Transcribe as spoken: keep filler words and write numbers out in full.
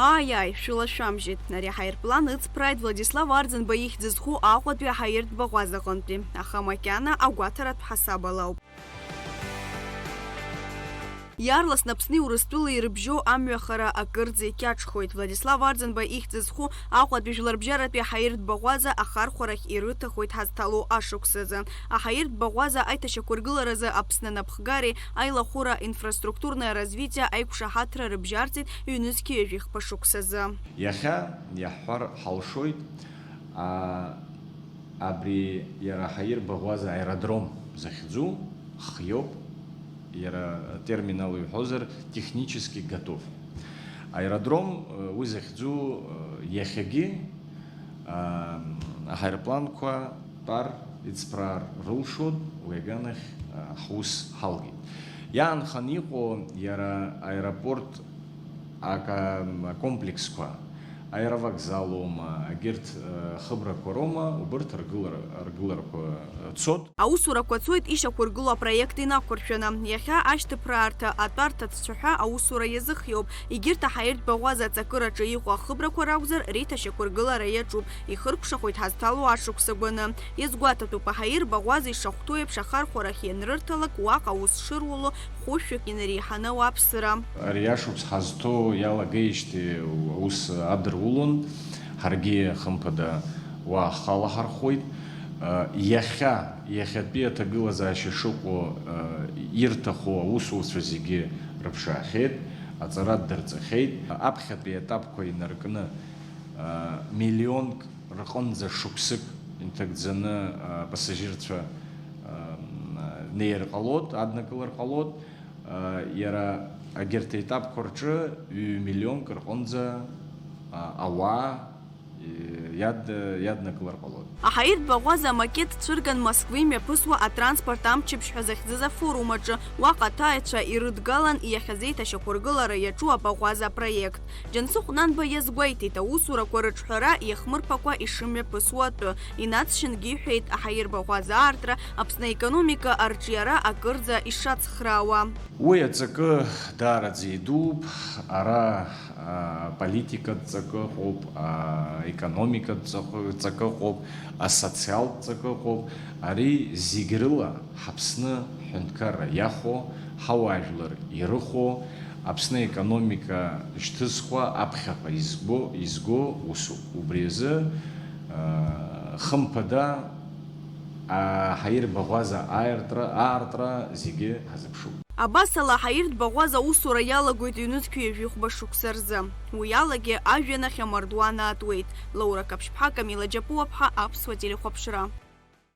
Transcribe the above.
Ааи, ааи, шәылашәамжьеит. Ари аҳаирплан ыҵԥрааит Владислав Арӡынба ихьӡ зху Аҟәатәи аҳаиртә баӷәаза аҟынтәи, аха макьана агәаҭаратә ҳасаб ала ауп. Иаарласны Аԥсни Урыстәылеи ирыбжьоу амҩахара акырӡа икьаҿхоит. Владислав Арӡынба ихьӡ зху Аҟәатәи жәларбжьаратәи аҳаиртә баӷәаза ахархәарахь ирыҭахоит ҳазҭало ашықәсазы. Аҳаиртә баӷәаза аиҭашьақәыргыларазы Аԥсны анапхгареи аилахәыра инфраструктурное развитие аиқәшаҳаҭра рыбжьарҵеит ҩнызқьи ҩажәихԥа шықәсазы. Иахьа иаҳҳәар ҳалшоит, а, абри иара аҳаиртә баӷәаза аеродром захьӡу хиоуп, иара атермин ала иуҳәозар, технически готов. Аеродром, э, уи захьӡу, э, иахьагьы, а, аҳаирпланқәа тәар, иҵԥраар рылшоит, уи аганахь, а, ҳус ҳалгеит. Иаанхан иҟоу иара аеропорт ака-, акомплексқәа, аеровокзал аума, егьырҭ, э, хыбрақәа роума, убырҭ ргылара, ргыларақәа, э, цоит. Аусурақәа цоит ишьақәыргылоу апроект инақәыршәаны. Иахьа ашьҭыԥраарҭа атәарҭа цәцәаҳәа аусура иазыхиоуп. Егьырҭ аҳаиртә баӷәаза аҵакыраҿы иҟоу ахыбрақәа ракәзар, реиҭашьақәыргылара иаҿуп. Ихыркәшахоит ҳазҭало ашықәсақәа гәаны. Иазгәаҭатәуп, аҳаиртә баӷәаза ишахәҭоу еиԥш ахархәарахь ианрырҭалак, уаҟа аус шыруало, хәышәҩык инареиҳаны ауааԥсыра. Ари ашықәс ҳазҭоу иалагеижьҭеи аус адырулон, ҳаргьы, хымԥада, уа ҳхы алаҳархәуеит. Иахьа, иахьатәи аҭагылазаашьа шыҟоу, ирҭаху аусуцәа зегьы рыԥшаахьеит, аҵара ддырҵахьеит. Аԥхьатәи аетапқәа инаркны, миллионк рҟынӡа шықәсык инҭагӡаны, а, пассажирцәа, а, м, а, неир ҟалоит, аднакылар ҟалоит. А, иара агьырҭ аетапқәа рҿы ҩ-миллионк рҟынӡа, а, ауаа, и-, иад-, иаднакылар ҟалоит. Аҳаиртә баӷәаза амакет цәырган Москвеи мҩаԥысуа атранспорт амчыбжь ҳәа захьӡыз афорум аҿы. Уаҟа аҭааҩцәа ирыдгалан иахьазеиҭашьақәыргылара иаҿу абаӷәаза апроект. Џьансыхә Нанба иазгәеиҭеит, аусурақәа рыҿҳәара иахмырԥакәа ишымҩаԥысуа атәы, инаҵшьынгьы иҳәеит, аҳаиртә баӷәаза аартра Аԥсны аекономика арҿиара акырӡа ишацхраауа. Уи аҵакы даараӡа идууп, ара, а, политикатә ҵакы ыҟоуп, а, економикатә ҵакы, ҵакы ыҟоуп, асоциалтә ҵакы ыҟоуп, ари зегь рыла ҳАԥсны ҳҳәынҭқарра иахәо, ҳауаажәлар ирыхәо, Аԥсны аекономика шьҭызхуа аԥхьаҟа избо, изго усуп. Убри азы, а, хымԥада, аҳаиртә баӷәаза аартра, аартра зегьы ҳазыԥшуп. Абасала, аҳаиртә баӷәаза аусура иалагоит ҩнызқьи ҩажәихәба шықәса рзы. Уи алагьы ажәҩанахь амардуан аатуеит. Лаура Қаԥшьԥҳа, Камила Џьапуаԥҳа, Аԥсуа телехәаԥшра.